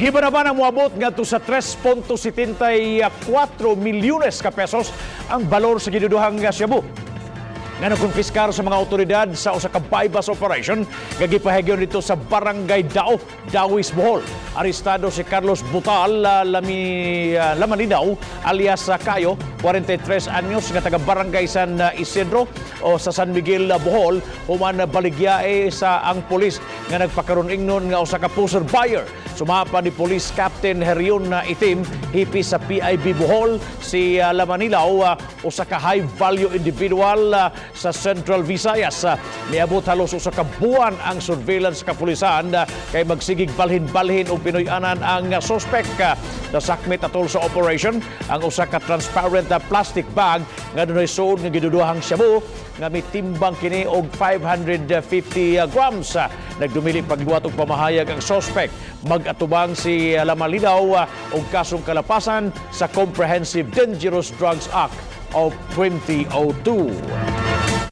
Giba na ba na moabot ngadto sa 3.74 milyones ka pesos ang balor sa giduduhang shabu nga nakonfiskar sa mga otoridad sa usa ka buy-bust operation nga gipahigyon dito sa Barangay Dao, Dauis, Bohol? Arestado si Carlos Butal Lamaninaw alias Cayo, 43 anyos, nga taga Barangay San Isidro o sa San Miguel, Bohol, human baligyae sa ang pulis nga nagpakaron ingnon nga usa ka poseur buyer. Sumapa ni Police Captain Herion Itim, hepe sa PIB Bohol, si Lamanilaw usa ka high value individual sa Central Visayas. Niabot halos usa ka buwan ang surveillance sa kapulisan kay magsigig balhin-balhin og Pinoy-anan ang suspect. Nasakmit atol sa operation ang usa ka transparent plastic bag nga dunay suod nga giduduhang shabu nga mitimbang kini og 550 grams. Nagdumili pagduwat og pamahayag ang suspect. Mag-atubang si Lamalidaw og kasong kalapasan sa Comprehensive Dangerous Drugs Act of 2002.